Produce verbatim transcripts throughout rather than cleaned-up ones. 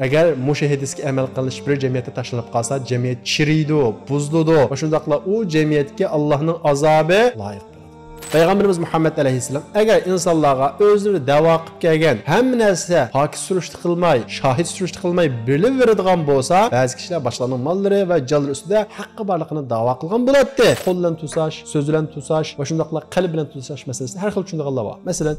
ئەگەر مۇشۇ ھەدىسكە ئەمەل قىلىنىش بىر جەمئىيەتتە تاشلىنىپ قالسا، جەمئىيەت چىرىيدۇ، بۇزۇلىدۇ. ۋە شۇنداقلا ئۇ جەمئىيەتكە ئاللاھنىڭ ئازابى لايىق بولىدۇ. پەيغەمبىرىمىز مۇھەممەد ئەلەيھىسسالام ئەگەر ئىنسانلارغا ئۆزلىرى دەۋا قىلىپ كەلگەن ھەممە نەرسە پاكىت سۈرۈشتە قىلماي، شاھىت سۈرۈشتە قىلماي بېرىلىۋېرىدىغان بولسا، بەزى كىشىلەر باشقىلارنىڭ ماللىرى ۋە جانلىرى ئۈستىدە ھەققى بارلىقىنى دەۋا قىلغان بولاتتى. قول بىلەن توساش، سۆز بىلەن توساش ۋە شۇنداقلا قەلب بىلەن توساش مەسىلىسىدە ھەر خىل چۈشىنىدىغانلار بار. مەسىلەن،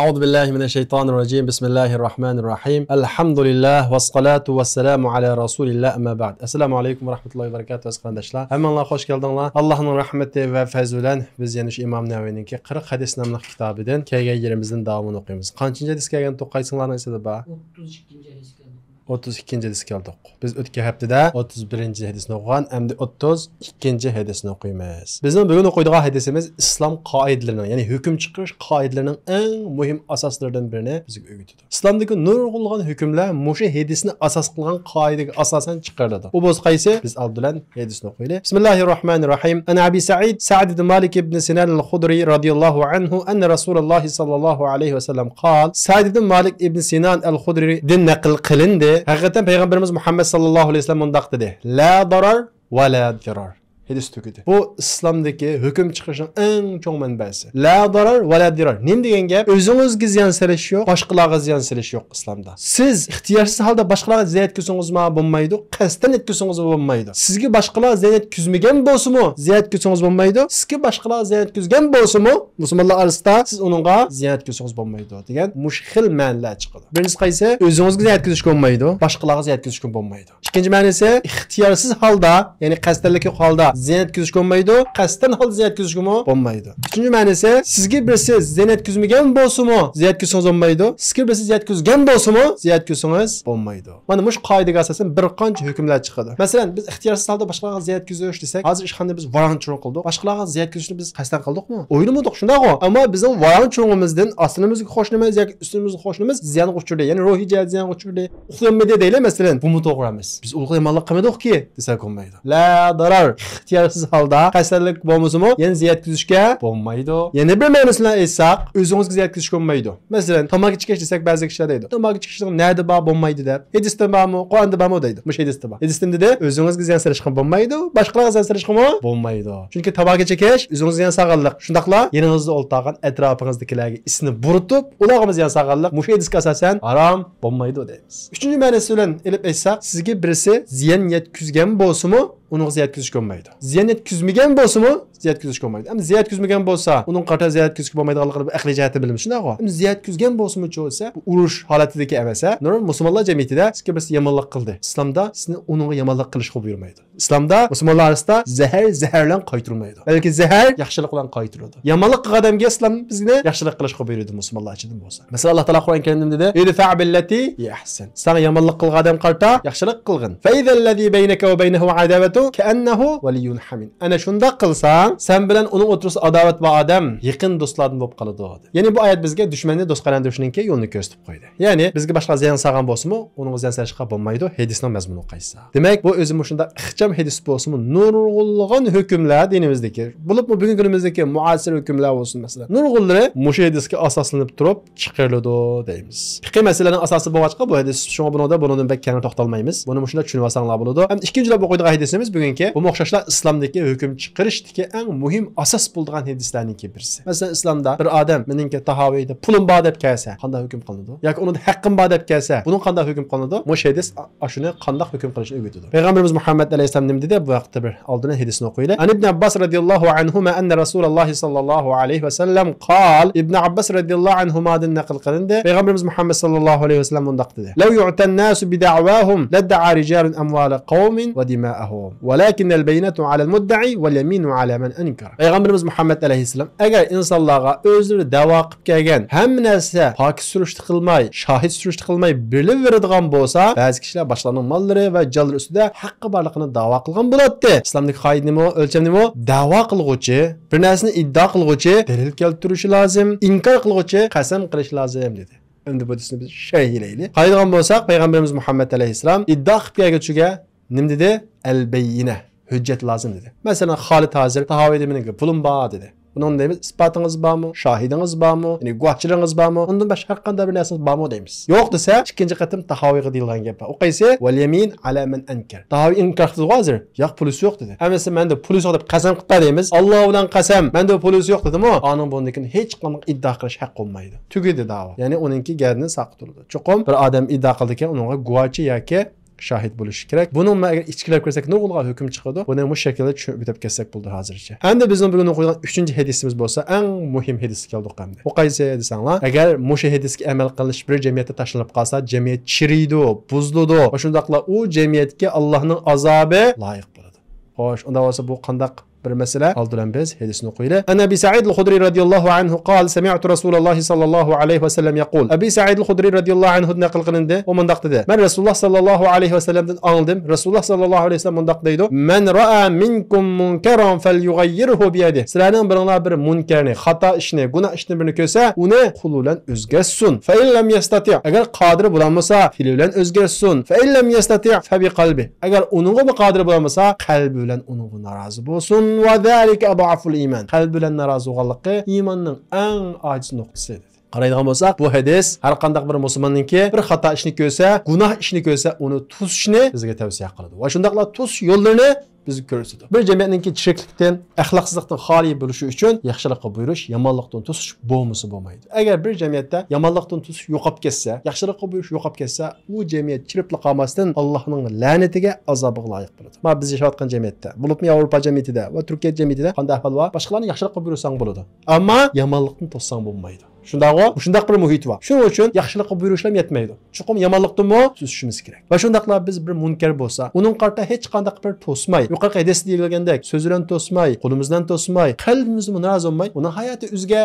أعوذ بالله من الشيطان الرجيم. بسم الله الرحمن الرحيم. الحمد لله والصلاة والسلام على رسول الله، أما بعد. السلام عليكم ورحمة الله وبركاته، ئەزىز قېرىنداشلار. ھەممىڭلار خوش كەلدىڭلار. ئاللاھنىڭ رەھمىتى ۋە پەزلى بىلەن بىز يەنە شۇ ئىمام نەۋەۋىنىڭكى قىرىق ھەدىس ناملىق كىتابىدىن كەلگەن يېرىمىزدىن داۋامىنى ئوقۇيمىز. قانچىنچى ھەدىسكە كەلگەن ئوقۇيسىڭلارنىڭ ئېسىدە بار؟ ئوتتۇز ئىككىنچى ھەدىسكە كەلدۇق. ئوتتۇز ئىككىنچى ھەدىسكە كەلدۇق. بىز ئۆتكەن ھەپتىدە ئوتتۇز بىرىنچى ھەدىسنى ئوقۇغان، ئەمدى ئوتتۇز ئىككىنچى ھەدىسنى ئوقۇيمىز. بىزنىڭ بۈگۈن ئوقۇيدىغان ھەدىسىمىز ئىسلام قائىدىلىرىنىڭ، يەنى ھۆكۈم چىقىرىش قائىدىلىرىنىڭ ئەڭ مۇھىم ئاساسلىرىدىن بىرىنى بىزگە ئۆگىتىدۇ. ئىسلامدىكى نۇرغۇنلىغان ھۆكۈملەر مۇشۇ ھەدىسنى ئاساس قىلغان قائىدىگە ئاساسەن چىقىرىلىدۇ. ئۇ بولسا قايسى؟ بىز ئالدى بىلەن ھەدىسنى ئوقۇيلى. بسم الله الرحمن الرحيم. عن أبي سعيد سعد بن مالك بن سنان الخدري رضي الله عنه أن رسول الله صلى الله عليه وسلم قال. سەئد ئىبن مالىك ئىبن سىنان ئەل خۇدرىدىن نەقىل قىلىندى. ھەقىقەتەن پەيغەمبىرىمىز مۇھەممەد ساللاللاھۇ ئەلەيھى ۋەسەللەم مۇنداق دېدى: لا ضرر ولا ضرار. ھەدىس تۈگىدى. بۇ ئىسلامدىكى ھۆكۈم چىقىرىشنىڭ ئەڭ چوڭ مەنبەسى. لا ضرر ولا ضرار. نېمە دېگەن گەپ؟ ئۆزىڭىزگە زىيان سېلىش يوق، باشقىلارغا زىيان سېلىش يوق ئىسلامدا. سىز ئىختىيارسىز ھالدا باشقىلارغا زىيان يەتكۈزسىڭىزمۇ بولمايدۇ، قەستەن يەتكۈزسىڭىزمۇ بولمايدۇ. سىزگە باشقىلار زىيان يەتكۈزمىگەن بولسىمۇ، زىيان يەتكۈزسىڭىز بولمايدۇ. سىزگە باشقىلار زىيان يەتكۈزگەن بولسىمۇ، مۇسۇلمانلار ئارىسىدا سىز ئۇنىڭغا زىيان يەتكۈزسىڭىز بولمايدۇ دېگەن مۇشۇ خىل مەنىلەر چىقىدۇ. بىرىنچىسى قايسى؟ ئۆزىڭىزگە زىيان يەتكۈزۈشكە بولمايدۇ، باشقىلارغا زىيان يەتكۈزۈشكە بولمايدۇ. ئىككىنچى مەنىسى، ئىختىيارسىز ھالدا، يەنى قەستەنلىك يوق ھالدا زىيان يەتكۈزۈشكە بولمايدۇ، قەستەن ھالدا زىيان يەتكۈزۈشكىمۇ بولمايدۇ. ئۈچىنچى مەنىسى، سىزگە بىرسى زىيان يەتكۈزمىگەن بولسىمۇ، زىيان يەتكۈزسىڭىز بولمايدۇ، سىزگە بىرسى زىيان يەتكۈزگەن بولسىمۇ، زىيان يەتكۈزسىڭىز بولمايدۇ. مانا مۇشۇ قائىدىگە ئاساسەن بىر قانچە ھۆكۈملەر چىقىدۇ. مەسىلەن، بىز ئىختىيارسىز ھالدا باشقىلارغا زىيان يەتكۈزۈش دېسەك، ھازىر ئىشخانىدا بىز ۋاراڭ-چۇرۇڭ قىلدۇق. باشقىلارغا زىيان يەتكۈزۈشنى بىز قەستەن قىلدۇقمۇ؟ ئويلىمىدۇق، شۇنداقغۇ؟ ئەمما بىزنىڭ ۋاراڭ-چۇرۇڭىمىزدىن ئاستىمىزغا قوشنىمىز ياكى ئۈستىمىزگە قوشنىمىز زىيانغا ئۇچرىدى. يەنى روھىي جەھەتتە زىيانغا ئۇچرىدى. ئۇخلىيالمىدى دەيلى، مەسىلەن. بۇمۇ توغرا ئەمەس. بىز ئۇلۇغ يامانلىق قىلمىدۇقكى دېسەك بولمايدۇ. لا ضرر. ئىختىيارسىز ھالدا، قەستەنلىك بولمىسىمۇ، يەنە زىيان يەتكۈزۈشكە بولمايدۇ. يەنە بىر مەنىسى بىلەن ئېيتساق، ئۆزىڭىزگە زىيان يەتكۈزۈشكە بولمايدۇ. مەسىلەن، تاماكا چېكىش دېسەك، بەزى كىشىلەر دەيدۇ، تاماكا چېكىشنىڭ نەدە بار، بولمايدۇ دەپ. ھەدىستە بارمۇ، قۇرئاندا بارمۇ دەيدۇ. مۇشۇ ھەدىستە بار. ھەدىستە نېمە دېدى؟ ئۆزىڭىزگە زىيان سېلىشقىمۇ بولمايدۇ، باشقىلارغا زىيان سېلىشقىمۇ بولمايدۇ. چۈنكى تاماكا چېكىش ئۆزىڭىزگە زىيان سالغانلىق. شۇنداقلا يېنىڭىزدا ئولتۇرغان ئەتراپىڭىزدىكىلەرگە ئىسنى بۇرىتىپ، ئۇلارغىمۇ زىيان سالغانلىق. مۇشۇ ھەدىسكە ئاساسەن ھارام، بولمايدۇ دەيمىز. ئۈچىنچى مەنىسى بىلەن ئېلىپ ئېيتساق، سىزگە بىرسى زىيان يەتكۈزگەن بولسىمۇ، ئۇنىڭغا زىيان يەتكۈزۈشكە بولمايدۇ. زىيان يەتكۈزمىگەن بولسىمۇ، زىيان يەتكۈزۈشكە بولمايدۇ. ئەمما زىيان يەتكۈزمەگەن بولسا، ئۇنىڭغا قارىتا زىيان يەتكۈزۈشكە بولمايدىغانلىقىنى بىز ئەقلىي جەھەتتىن بىلىمىز، شۇنداقغۇ؟ ئەمما زىيان يەتكۈزگەن بولسىمۇچۇ دېسە، بۇ ئۇرۇش ھالىتىدىكى ئەمەس، ھە؟ نورمال مۇسۇلمانلار جەمئىيىتىدە سىزگە بىرسى يامانلىق قىلدى. ئىسلامدا سىزنى ئۇنىڭغا يامانلىق قىلىشقا بۇيرۇمايدۇ. ئىسلامدا مۇسۇلمانلار ئارىسىدا زەھەر زەھەر بىلەن قايتۇرۇلمايدۇ، بەلكى زەھەر ياخشىلىق بىلەن قايتۇرۇلىدۇ. يامانلىق قىلغان ئادەمگە ئىسلام بىزنى ياخشىلىق قىلىشقا بۇيرۇيدۇ مۇسۇلمانلار ئىچىدىن بولسا. مەسىلەن، ئاللا تائالا قۇرئان كەرىمدە نېمە دېدى؟ ادفع بالتي هي أحسن. ساڭا يامانلىق قىلغان ئادەمگە قارىتا ياخشىلىق قىلغىن. فإذا الذي بينك وبينه عداوة كأنه ولي حميم. ئەنە شۇنداق قىلساڭ، سەن بىلەن ئۇنىڭ ئوتتۇرىسىدا ئاداۋەت بار ئادەم يېقىن دوستلاردىن بولۇپ قالىدۇ. يەنى بۇ ئايەت بىزگە دۈشمەننى دوست قىلىۋېلىشنىڭكى يولىنى كۆرسىتىپ قويدى. يەنى بىزگە باشقىلار زىيان سالغان بولسىمۇ، ئۇنىڭغا زىيان سېلىشقا بولمايدۇ. ھەدىسنىڭ مەزمۇنىغا قايسا. دېمەك، بۇ ئۆزى مۇشۇنداق ئىخچام ھەدىس بولسىمۇ، نۇرغۇنلىغان ھۆكۈملەر دىنىمىزدىكى، بولۇپمۇ بۈگۈنكى كۈنىمىزدىكى مۇئاسىر ھۆكۈملەر بولسۇن، مەسىلەن، نۇرغۇنلىرى مۇشۇ ھەدىسكە ئاساسلىنىپ تۇرۇپ چىقىرىلىدۇ دەيمىز. پىقھىي مەسىلىلەرنىڭ ئاساسى بولغاچقا بۇ ھەدىس، شۇڭا بۇنىڭدا، بۇنىڭدىن بەك كەڭرى توختالمايمىز. بۇنى مۇشۇنداق چۈشىنىۋالساڭلار بولىدۇ. ھەم ئىككىنچىلەپ ئوقۇيدىغان ھەدىسىمىز بۈگۈنكى بۇمۇ ئوخشاشلا ئىسلامدىكى ھۆكۈم چىقىرىشتىكى ئەڭ مۇھىم ئاساس بولىدىغان ھەدىسلەرنىڭكى بىرسى. مەسىلەن، ئىسلامدا بىر ئادەم مېنىڭكى تاھاۋىدە پۇلۇم بار دەپ كەلسە، قانداق ھۆكۈم قىلىنىدۇ؟ ياكى ئۇنىڭدا ھەققىم بار دەپ كەلسە، بۇنىڭ قانداق ھۆكۈم قىلىنىدۇ؟ مۇشۇ ھەدىس ئا-، ئاشۇنى قانداق ھۆكۈم قىلىشنى ئۆگىتىدۇ. پەيغەمبىرىمىز مۇھەممەد ئەلەيھىسسالام نېمە دېدى؟ بۇ ھەقتە بىر ئالدىن ھەدىسنى ئوقۇيلى. عن ابن عباس رضي الله عنهما أن رسول الله صلى الله عليه وسلم قال. ئىبن ئابباس رەزىياللاھۇ ئەنھۇمادىن نەقىل قىلىندى. پەيغەمبىرىمىز مۇھەممەد ساللاللاھۇ ئەلەيھى ۋەسەللەم مۇنداق دېدى: لو يعطى الناس بدعواهم لادعى رجال أموال قوم ودماءهم ولكن البينة على المدعي واليمين على من أنكر. پەيغەمبىرىمىز مۇھەممەد ئەلەيھىسسالام ئەگەر ئىنسانلارغا ئۆزلىرى دەۋا قىلىپ كەلگەن ھەممە نەرسە پاكىت سۈرۈشتە قىلماي، شاھىت سۈرۈشتە قىلماي بېرىلىۋېرىدىغان بولسا، بەزى كىشىلەر باشقىلارنىڭ ماللىرى ۋە جانلىرى ئۈستىدە ھەققى بارلىقىنى دەۋا قىلغان بولاتتى. ئىسلامدىكى قائىدە نېمە؟ ئۆلچەم نېمە؟ دەۋا قىلغۇچى بىر نەرسىنى ئىددىئا قىلغۇچى دەلىل كەلتۈرۈشى لازىم، ئىنكار قىلغۇچى قەسەم قىلىشى لازىم دېدى. ئەمدى بۇ ھەدىسنى بىز شەرھلەيلى. قارايدىغان بولساق، پەيغەمبىرىمىز مۇھەممەد ئەلەيھىسسالام ئىددىئا قىلىپ كەلگۈچىگە نېمە دېدى؟ ئەل بەييىنە. ھۆججەت لازىم دېدى. مەسىلەن، خالىد ھازىر تاھاۋىدىن مېنىڭكى پۇلۇم بار دېدى. بۇنىڭ دەيمىز، ئىسپاتىڭىز بارمۇ؟ شاھىدىڭىز بارمۇ؟ يەنى گۇۋاھچىلىرىڭىز بارمۇ؟ ئۇندىن باشقا ھەر قانداق بىر نەرسىڭىز بارمۇ دەيمىز. يوق دېسە، ئىككىنچى قېتىم تاھاۋىغا دېيىلغان گەپ بار. ئۇ قايسى؟ ۋەل يەمىن ئەلا مەن ئەنكەر. تاھاۋى ئىنكار قىلدىغۇ ھازىر. ياق، پۇلىسى يوق دېدى. ھەممىسى مەندە پۇلىسى يوق دەپ قەسەم قىلىپتا دەيمىز. ئاللا بىلەن قەسەم، مەندە پۇلىسى يوق دېدىمۇ؟ ئانىڭ بۇندىن كېيىن ھېچقانداق ئىددىئا قىلىش ھەق بولمايدۇ. تۈگىدى داۋا. يەنى ئۇنىڭكى گەردىنى ساقىت بولىدۇ. چوقۇم بىر ئادەم ئىددىئا قىلىدىكەن، ئۇنىڭغا گۇۋاچى ياكى شاھىت بولۇشى كېرەك. بۇنىڭ بىلەن ئەگەر ئىچكىرىلەپ كىرسەك، نۇرغۇنلىغان ھۆكۈم چىقىدۇ. بۇنى مۇشۇ شەكىلدە چۈشىنىپ ئۆتۈپ كەتسەك بولىدۇ ھازىرچە. ئەمدى بىزنىڭ بۈگۈن ئوقۇيدىغان ئۈچىنچى ھەدىسىمىز بولسا، ئەڭ مۇھىم ھەدىسكە كەلدۇق ئەمدى. بۇ قايسى دېسەڭلار، ئەگەر مۇشۇ ھەدىسكە ئەمەل قىلىنىش بىر جەمئىيەتتە تاشلىنىپ قالسا، جەمئىيەت چىرىيدۇ، بۇزۇلىدۇ. ۋە شۇنداقلا ئۇ جەمئىيەتكە ئاللاھنىڭ ئازابى لايىق بولىدۇ. خوش، ئۇنداق بولسا بۇ قانداق بىر مەسىلە؟ ئالدى بىلەن بىز ھەدىسنى ئوقۇيلى. عن أبي سعيد الخدري رضي الله عنه قال: سمعت رسول الله صلى الله عليه وسلم يقول. ئەبى سەئىد خۇدرى رەزىياللاھۇ ئەنھۇدىن نەقىل قىلىندى. ئۇ مۇنداق دېدى: مەن رەسۇلۇللاھ ساللاللاھۇ ئەلەيھى ۋەسەللەمدىن ئاڭلىدىم. رەسۇلۇللاھ ساللاللاھۇ ئەلەيھى ۋەسەللەم مۇنداق دەيدۇ: من رأى منكم منكرا فليغيره بيده. سىلەرنىڭ بىرىڭلار بىر مۇنكەرنى، خاتا ئىشنى، گۇناھ ئىشتىن بىرنى كۆرسە، ئۇنى قولى بىلەن ئۆزگەرتسۇن. فإن لم يستطع، ئەگەر قادىر بولالمىسا، تىلى بىلەن ئۆزگەرتسۇن. فإن لم يستطع فبقلبه، ئەگەر ئۇنىڭغىمۇ قادىر بولالمىسا، قەلبى بىلەن ئۇنىڭغا نارازى بولسۇن. وذلك أضعف الإيمان، قەلبى بىلەن نارازى بولغانلىقى ئىماننىڭ ئەڭ ئاجىز نۇقتىسى، دېدى. قارايدىغان بولساق، بۇ ھەدىس ھەر قانداق بىر مۇسۇلماننىڭكى بىر خاتا ئىشنى كۆرسە، گۇناھ ئىشنى كۆرسە، ئۇنى توسۇشنى بىزگە تەۋسىيە قىلىدۇ. ۋە شۇنداقلا توسۇش يوللىرىنى بىزگە كۆرسىتىدۇ. بىر جەمئىيەتنىڭكى چىرىكلىكتىن، ئەخلاقسىزلىقتىن خالىي بولۇشى ئۈچۈن ياخشىلىققا بۇيرۇش، يامانلىقتىن توسۇش بولمىسا بولمايدۇ. ئەگەر بىر جەمئىيەتتە يامانلىقتىن توسۇش يوقاپ كەتسە، ياخشىلىققا بۇيرۇش يوقاپ كەتسە، ئۇ جەمئىيەت چىرىپلا قالماستىن، ئاللاھنىڭ لەنىتىگە، ئازابىغا لايىق بولىدۇ. مانا بىز ياشاۋاتقان جەمئىيەتتە، بولۇپمۇ ياۋروپا جەمئىيىتىدە ۋە تۈركىيە جەمئىيىتىدە قانداق ئەھۋال بار؟ باشقىلارنى ياخشىلىققا بۇيرۇساڭ بولىدۇ. ئەمما يامانلىقتىن توسساڭ بولمايدۇ. شۇنداقغۇ؟ مۇشۇنداق بىر مۇھىت بار. شۇنىڭ ئۈچۈن ياخشىلىققا بۇيرۇشلام يەتمەيدۇ. چوقۇم يامانلىقتىنمۇ توسۇشىمىز كېرەك. ۋە شۇنداقلا بىز بىر مۇنكەر بولسا، ئۇنىڭ قارىتا ھېچقانداق بىر توسماي، يۇقىرىقى ھەدىستە دېيىلگەندەك، سۆز بىلەن توسماي، قولىمىز بىلەن توسماي، قەلبىمىزمۇ نارازى بولماي، ئۇنىڭ ھاياتى ئۆزگە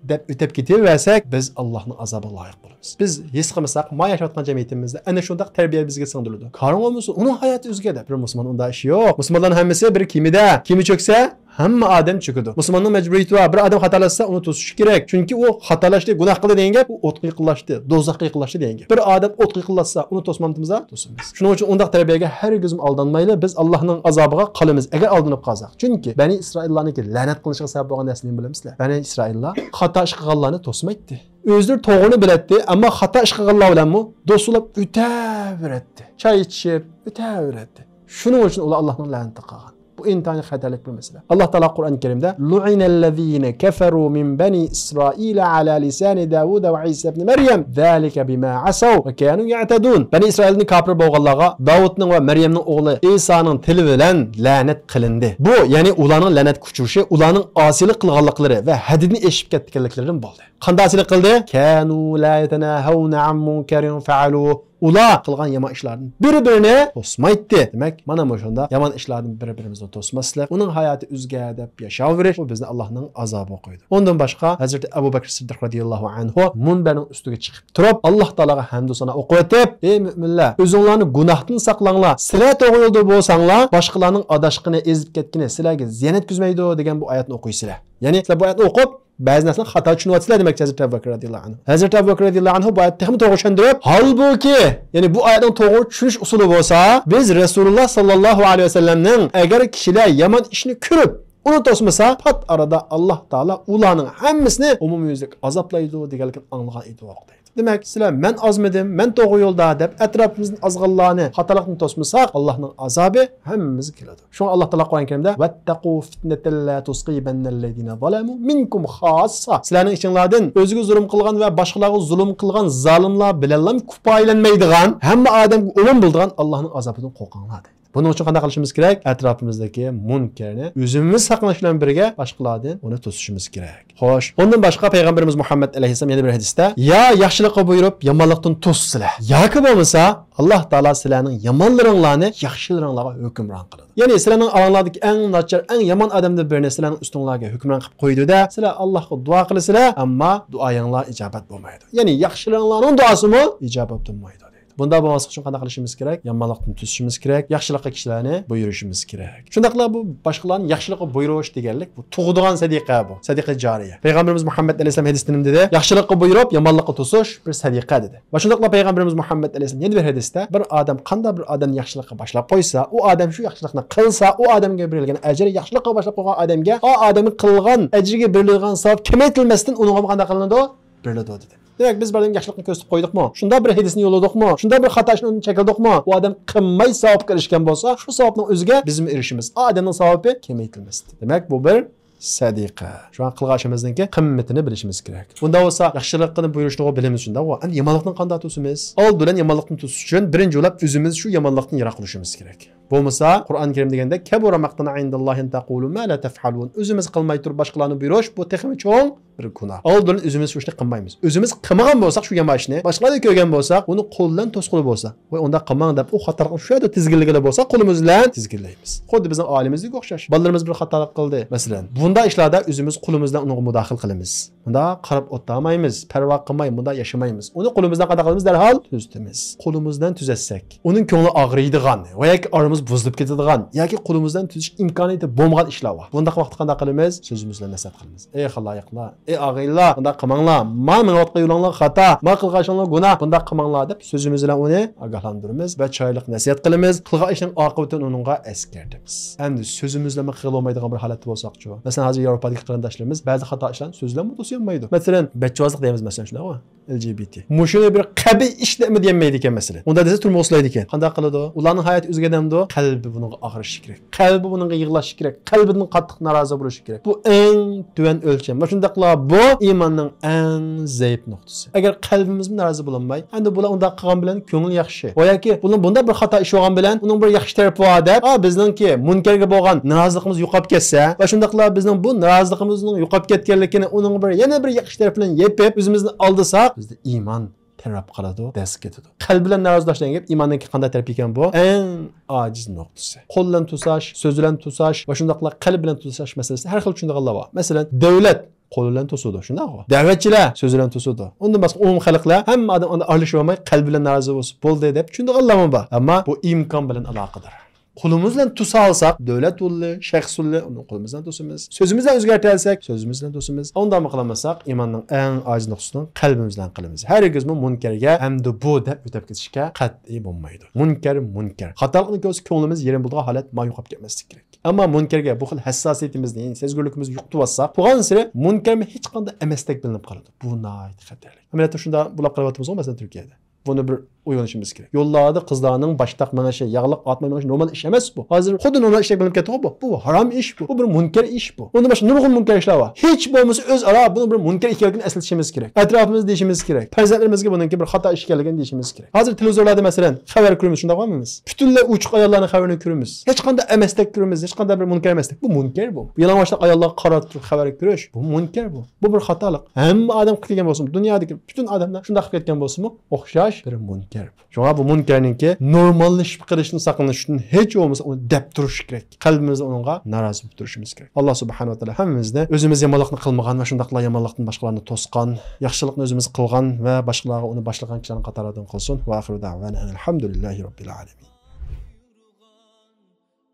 دەپ ئۆتۈپ كېتىۋەرسەك، بىز ئاللاھنىڭ ئازابىغا لايىق بولىمىز. بىز ھېس قىلمىساق، ما ياشاۋاتقان جەمئىيىتىمىزدە ئەنە شۇنداق تەربىيە بىزگە سىڭدۈرۈلىدۇ. كارىڭ بولمىسۇن، ئۇنىڭ ھاياتى ئۆزگە دەپ. بىر مۇسۇلمان ئۇنداق ئىشى يوق. مۇسۇلمانلارنىڭ ھەممىسى بىر كېمىدە، كېمە چۆكسە، ھەممە ئادەم چۆكىدۇ. مۇسۇلماننىڭ مەجبۇرىيىتى بار، بىر ئادەم خاتالاشسا، ئۇنى توسۇشى كېرەك. چۈنكى ئۇ خاتالاشتى، گۇناھ قىلدى دېگەن گەپ، ئۇ ئوتقا يېقىنلاشتى، دوزاخقا يېقىنلاشتى دېگەن گەپ. بىر ئادەم ئوتقا يېقىنلاشسا، ئۇنى توسمامتىمىز؟ توسىمىز. شۇنىڭ ئۈچۈن ئۇنداق تەربىيەگە ھەرگىزمۇ ئالدانمايلى، بىز ئاللاھنىڭ ئازابىغا قالىمىز، ئەگەر ئالدىنىپ قالساق. چۈنكى بەنى ئىسرائىللارنىڭكى لەنەت قىلىنىشىغا سەۋەب بولغان نەرسە نېمە بىلەمسىلەر؟ بەنى ئىسرائىللار خاتا ئىش قىلغانلارنى توسمايتتى. ئۆزلىرى توغرىنى بىلەتتى، ئەمما خاتا ئىش قىلغانلار بىلەنمۇ دوستلاپ ئۆتەۋېرەتتى. چاي ئىچىشىپ ئۆتەۋېرەتتى. شۇنىڭ ئۈچۈن ئۇلار ئاللاھنىڭ لەنىتىگە قالغان. بۇ ئىنتايىن خەتەرلىك بىر مەسىلە. ئاللاھ تائالا قۇرئان كەرىمدە: لعن الذين كفروا من بني إسرائيل على لسان داود وعيسى ابن مريم ذلك بما عصوا وكانوا يعتدون. بەنى ئىسرائىلدىن كاپىر بولغانلارغا داۋۇتنىڭ ۋە مەريەمنىڭ ئوغلى ئىسانىڭ تىلى بىلەن لەنەت قىلىندى. بۇ، يەنى ئۇلارنىڭ لەنەتكە ئۇچرىشى ئۇلارنىڭ ئاسىيلىق قىلغانلىقلىرى ۋە ھەددىدىن ئېشىپ كەتكەنلىكلىرىدىن بولدى. قانداق ئاسىيلىق قىلدى؟ كانوا لا يتناهون عن منكر فعلوه. ئۇلار قىلغان يامان ئىشلاردىن بىر-بىرىنى توسمايتتى. دېمەك، مانا مۇشۇنداق يامان ئىشلاردىن بىر-بىرىمىزنى توسماسلىق، ئۇنىڭ ھاياتى ئۆزگە دەپ ياشاۋېرىش، بۇ بىزنى ئاللاھنىڭ ئازابىغا قويىدۇ. ئۇندىن باشقا، ھەزرىتى ئەبۇ بەكرى سىددىق رەزىياللاھۇ ئەنھۇ مۇنبەرنىڭ ئۈستىگە چىقىپ تۇرۇپ، ئاللاھ تائالاغا ھەمدۇ سانا ئوقۇۋېتىپ: ئەي مۆمىنلەر، ئۆزۈڭلارنى گۇناھتىن ساقلاڭلار، سىلەر توغرا يولدا بولساڭلار، باشقىلارنىڭ ئاداشقىنى، ئېزىپ كەتكىنى سىلەرگە زىيان يەتكۈزمەيدۇ، دېگەن بۇ ئايەتنى ئوقۇيسىلەر. يەنى سىلەر بۇ ئايەتنى ئوقۇپ، بەزى نەرسىنى خاتا چۈشىنىۋاتىسىلەر دېمەكچى ھەزرىتى ئەبۇ بەكرى رەزىياللاھۇ ئەنھۇ. ھەزرىتى ئەبۇ بەكرى رەزىياللاھۇ ئەنھۇ بۇ ئايەتنى تېخىمۇ توغرا چۈشەندۈرۈپ، ھالبۇكى، يەنى بۇ ئايەتنىڭ توغرا چۈشىنىش ئۇسۇلى بولسا، بىز رەسۇلۇللاھ ساللاللاھۇ ئەلەيھى ۋەسەللەمنىڭ ئەگەر كىشىلەر يامان ئىشنى كۆرۈپ، ئۇنى توسمىسا، پات ئارىدا ئاللاھ تائالا ئۇلارنىڭ ھەممىسىنى ئومۇميۈزلۈك ئازابلايدۇ دېگەنلىكىنى ئاڭلىغان ئىدى دەيدۇ. دېمەك، سىلەر مەن ئازمىدىم، مەن توغرا يولدا دەپ ئەتراپىمىزدىن ئازغانلارنى خاتالىقتىن توسمىساق، ئاللاھنىڭ ئازابى ھەممىمىزگە كېلىدۇ. شۇڭا ئاللاھ تائالا قۇرئان كەرىمدە: واتقوا فتنة لا تصيبن الذين ظلموا منكم خاصة. سىلەرنىڭ ئىچىڭلاردىن ئۆزىگە زۇلۇم قىلغان ۋە باشقىلارغا زۇلۇم قىلغان زالىملار بىلەنلا كۇپايىلەنمەيدىغان، ھەممە ئادەمگە ئومۇم بولىدىغان ئاللاھنىڭ ئازابىدىن قورقۇڭلار، دەيدۇ. بۇنىڭ ئۈچۈن قانداق قىلىشىمىز كېرەك؟ ئەتراپىمىزدىكى مۇنكەرنى ئۆزىمىز ساقلىنىش بىلەن بىرگە باشقىلاردىن ئۇنى توسۇشىمىز كېرەك. خوش، ئۇندىن باشقا پەيغەمبىرىمىز مۇھەممەد ئەلەيھىسسالام يەنە بىر ھەدىستە: يا ياخشىلىققا بۇيرۇپ، يامانلىقتىن توسسىلەر، ياكى بولمىسا ئاللاھ تائالا سىلەرنىڭ يامانلىرىڭلارنى ياخشىلىرىڭلارغا ھۆكۈمران قىلىدۇ. يەنى سىلەرنىڭ ئاراڭلاردىكى ئەڭ ناچار، ئەڭ يامان ئادەمدىن بىرىنى سىلەرنىڭ ئۈستۈڭلارغا ھۆكۈمران قىلىپ قويىدۇ-دە، سىلەر ئاللاھقا دۇئا قىلىسىلەر، ئەمما دۇئايىڭلار ئىجابەت بولمايدۇ. يەنى ياخشىلىرىڭلارنىڭ دۇئاسىمۇ ئىجابەت بولمايدۇ، دەيدۇ. بۇنداق بولماسلىق ئۈچۈن قانداق قىلىشىمىز كېرەك؟ يامانلىقتىن توسۇشىمىز كېرەك، ياخشىلىققا كىشىلەرنى بۇيرۇشىمىز كېرەك. شۇنداقلا بۇ باشقىلارنى ياخشىلىققا بۇيرۇش دېگەنلىك بۇ تۇغىدىغان سەدىقە بۇ، سەدىقە جارىيە. پەيغەمبىرىمىز مۇھەممەد ئەلەيھىسسالام ھەدىستە نېمە دېدى؟ ياخشىلىققا بۇيرۇپ، يامانلىققا توسۇش بىر سەدىقە دېدى. ۋە شۇنداقلا پەيغەمبىرىمىز مۇھەممەد ئەلەيھىسسالام يەنە بىر ھەدىستە، بىر ئادەم قانداق بىر ئادەمنى ياخشىلىققا باشلاپ قويسا، ئۇ ئادەم شۇ ياخشىلىقنى قىلسا، ئۇ ئادەمگە بېرىلگەن ئەجىر ياخشىلىققا باشلاپ قويغان ئادەمگە ئا ئادەمگە قىلغان ئەجرىگە بېرىلىدىغان ساۋاب كېمەيتىلمەستىن ئۇنىڭغا قانداق قىلىنىدۇ؟ بېرىلىدۇ دېدى. دېمەك، بىز بىر ئادەمگە ياخشىلىقنى كۆرسىتىپ قويدۇقمۇ؟ شۇنداق بىر ھەدىسنى يوللىدۇقمۇ؟ شۇنداق بىر خاتا ئىشنى ئۇنى چەكلىدۇقمۇ؟ ئۇ ئادەم قىلماي ساۋابقا ئېرىشكەن بولسا، شۇ ساۋابنىڭ ئۆزىگە بىزمۇ ئېرىشىمىز. ئا ئادەمنىڭ ساۋابى كېمەيتىلمەستىن. دېمەك، بۇ بىر سەدىقە. شۇڭا قىلغان ئىشىمىزنىڭكى قىممىتىنى بىلىشىمىز كېرەك. بۇنداق بولسا، ياخشىلىقنى بۇيرۇشنىغۇ بىلىمىز شۇنداق. ئەمدى يامانلىقتىن قانداق توسىمىز؟ ئالدى بىلەن يامانلىقتىن توسۇش ئۈچۈن بىرىنچى بولۇپ ئۆزىمىز شۇ يامانلىقتىن يىراق بولۇشىمىز كېرەك. بولمىسا، قۇرئان كەرىم دېگەندە، كَبُرَ مَقْتًا عِندَ اللَّهِ أَنْ تَقُولُوا مَا لَا تَفْعَلُونَ. ئۆزىمىز قىلماي تۇرۇپ باشقىلارنى بۇيرۇش، بۇ تېخىمۇ چوڭ بىر گۇناھ. ئالدى بىلەن ئۆزىمىز شۇ ئىشنى قىلمايمىز. ئۆزىمىز قىلمىغان بولساق، شۇ يامان ئىشنى باشقىلاردا كۆرگەن بولساق، ئۇنى قول بىلەن توسقىلى بولسا، ۋاي ئۇنداق قىلماڭ دەپ، ئۇ خاتالىقنى شۇ يەردە تىزگىنلىگىلى بولسا، قولىمىز بىلەن تىزگىنلەيمىز. خۇددى بىزنىڭ ئائىلىمىزدىكى ئوخشاش. بالىلىرىمىز بىر خاتالىق قىلدى، مەسىلەن، بۇنداق ئىشلاردا ئۆزىمىز قولىمىز بىلەن ئۇنىڭغا مۇداخىلە قىلىمىز. مۇنداق قاراپ ئولتۇرمايمىز، پەرۋا قىلماي مۇنداق ياشىمايمىز. ئۇنى قولىمىزدىن قانداق قىلىمىز؟ دەرھال تۈزىتىمىز. قولىمىزدىن تۈزەتسەك، ئۇنىڭ كۆڭلى ئاغرىيدىغان ۋە ياكى ئارىمىز بۇزۇلۇپ كېتىدىغان ياكى قولىمىزدىن تۈزىتىش ئىمكانىيىتى بولمىغان ئىشلار بار. بۇنداق ۋاقىتتا قانداق قىلىمىز؟ سۆزىمىز بىلەن نەسىھەت قىلىمىز. ئەي خالايىقلار، ئەي ئاغىنىلار، بۇنداق قىلماڭلار، ما مېڭىۋاتقان يولۇڭلار خاتا، ما قىلغان ئىشىڭلار گۇناھ، بۇنداق قىلماڭلار دەپ سۆزىمىز بىلەن ئۇنى ئاگاھلاندۇرىمىز ۋە چىرايلىق نەسىھەت قىلىمىز. قىلغان ئىشنىڭ ئاقىۋىتىنى ئۇنىڭغا ئەسكەرتىمىز. ئەمدى سۆزىمىز بىلەن قىلغىلى بولمايدىغان بىر ھالەتتە بولساقچۇ؟ مەسىلەن، ھازىر ياۋروپادىكى قېرىنداشلىرىمىز بەزى خاتا ئىشلارنى سۆزى بىلەنمۇ توسۇيالمايدۇ. مەسىلەن، بەچچىۋازلىق دەيمىز، مەسىلەن، شۇنداقمۇ؟ ئېل جى بى تى. مۇشۇنى بىر قەبىھ ئىش دەپمۇ دېيەلمەيدىكەن، مەسىلەن. ئۇنداق دېسە، تۈرمىگە سولايدىكەن. قانداق قىلىدۇ؟ ئۇلارنىڭ ھاياتى ئۆزگەرمەمدۇ؟ قەلبى بۇنىڭغا ئاغرىشى كېرەك. قەلبى بۇنىڭغا يىغلاشى كېرەك. قەلبىدىن قاتتىق نارازى بولۇشى كېرەك. بۇ ئەڭ تۆۋەن ئۆلچەم. ۋە شۇنداقلا بۇ ئىماننىڭ ئەڭ زەئىپ نۇقتىسى. ئەگەر قەلبىمىزمۇ نارازى بولالماي، ئەمدى بۇلار ئۇنداق قىلغان بىلەن كۆڭلى ياخشى. ۋە ياكى بۇنىڭ بۇنداق بىر خاتا ئىش بولغان بىلەن ئۇنىڭ بىر ياخشى تەرىپى بار دەپ، ئا، بىزنىڭكى مۇنكەرگە بولغان نارازىلىقىمىز يوقاپ كەتسە ۋە شۇنداقلا بىزنىڭ بۇ نارازىلىقىمىزنىڭ يوقاپ كەتكەنلىكىنى ئۇنىڭ بىر يەنە بىر ياخشى تەرىپى بىلەن يېپىپ، ئۆزىمىزنى ئالدىساق، بىزدە ئىمان تەرەپ قالىدۇ، دەس كېتىدۇ. قەلب بىلەن نارازى بولۇش دېگەن گەپ ئىماننىڭكى قانداق تەرىپى ئىكەن بۇ؟ ئەڭ ئاجىز نۇقتىسى. قول بىلەن توساش، سۆز بىلەن توساش ۋە شۇنداقلا قەلب بىلەن توساش مەسىلىسىدە ھەر خىل چۈشىنىدىغانلار بار. مەسىلەن، دۆلەت قول بىلەن توسىدۇ، شۇنداقغۇ؟ دەۋەتچىلەر سۆز بىلەن توسىدۇ. ئۇندىن باشقا ئومۇمىي خەلقلەر ھەممە ئادەم ئاندىن ئارىلىشىۋالماي قەلب بىلەن نارازى بولسا بولدى دەپ چۈشىنىدىغانلارمۇ بار. ئەمما بۇ ئىمكان بىلەن ئالاقىدار. قولىمىز بىلەن توسالىساق، دۆلەت بولدى، شەخس بولدى، ئۇنى قولىمىز بىلەن توسىمىز. سۆزىمىز بىلەن ئۆزگەرتەلىسەك، سۆزىمىز بىلەن توسىمىز. ئۇنداقمۇ قىلالمىساق، ئىماننىڭ ئەڭ ئاجىز نۇقتىسىنىڭ قەلبىمىز بىلەن قىلىمىز. ھەرگىزمۇ مۇنكەرگە ئەمدى بۇ دەپ ئۆتۈپ كېتىشكە قەتئىي بولمايدۇ. مۇنكەر مۇنكەر. خاتالىقنى كۆرسە كۆڭلىمىز يېرىم بولىدىغان ھالەت ما يوقاپ كەتمەسلىك كېرەك. ئەمما مۇنكەرگە بۇ خىل ھەسساسىيىتىمىزنى، سەزگۈرلۈكىمىزنى يوقىتىۋاتساق، بارغانسېرى مۇنكەرمۇ ھېچقانداق ئەمەستەك بىلىنىپ قالىدۇ. بۇ ناھايىتى خەتەرلىك. ئەمەلىيەتتە شۇنداق بۇلاپ قېلىۋاتىمىزغۇ، مەسىلەن، تۈركىيەدە. بۇنى بىر ئويلىنىشىمىز كېرەك. يوللاردا قىزلارنىڭ باشتاق مېڭىشى، ياغلىق ئارتماي مېڭىشى نورمال ئىش ئەمەس بۇ. ھازىر خۇددى نورمال ئىشتەك بىلىنىپ كەتتىغۇ بۇ. بۇ ھارام ئىش بۇ. بۇ بىر مۇنكەر ئىش بۇ. ئۇندىن باشقا نۇرغۇن مۇنكەر ئىشلار بار. ھېچ بولمىسا ئۆزئارا بۇنى بىر مۇنكەر ئىكەنلىكىنى ئەسلىتىشىمىز كېرەك. ئەتراپىمىزدا دېيىشىمىز كېرەك. پەرزەنتلىرىمىزگە بۇنىڭكى بىر خاتا ئىش ئىكەنلىكىنى دېيىشىمىز كېرەك. ھازىر تېلېۋىزورلاردا، مەسىلەن، خەۋەر كۆرىمىز، شۇنداقمۇ ئەمەس؟ پۈتۈنلەي ئوچۇق ئاياللارنىڭ خەۋىرىنى كۆرىمىز. ھېچقانداق ئەمەستەك كۆرىمىز، ھېچقانداق بىر مۇنكەر ئەمەستەك. بۇ مۇنكەر بۇ. يالىڭاچلىق ئاياللارغا قاراپ تۇرۇپ خەۋەر كۆرۈش، بۇ مۇنكەر بۇ. بۇ بىر خاتالىق. ھەممە ئادەم قىلىپ كەلگەن بولسىمۇ، دۇنيادىكى پۈتۈن ئادەملەر شۇنداق قىلىپ كەتكەن بولسىمۇ، ئوخشاش بىر مۇنكەر بۇ. شۇڭا بۇ مۇنكەرنىڭكى نورماللىشىپ قېلىشىدىن ساقلىنىش ئۈچۈن ھېچ بولمىسا ئۇنى دەپ تۇرۇش كېرەك. قەلبىمىزدە ئۇنىڭغا نارازى بولۇپ تۇرۇشىمىز كېرەك. ئاللا سۇبھانەھۇ ۋە تائالا ھەممىمىزنى ئۆزىمىز يامانلىقنى قىلمىغان ۋە شۇنداقلا يامانلىقتىن باشقىلارنى توسقان، ياخشىلىقنى ئۆزىمىز قىلغان ۋە باشقىلارغا ئۇنى باشلىغان كىشىلەرنىڭ قاتارىدىن قىلسۇن. ۋە ئاخىرۇ دەۋانا ئەنىل ھەمدۇلىللاھى رەببىل ئالەمىن.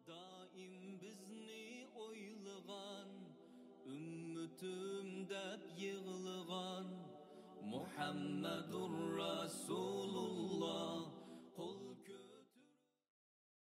دائىم بىزنى ئويلىغان، ئۈممىتىم دەپ يىغلىغان مۇھەممەدۇر رەسۇل.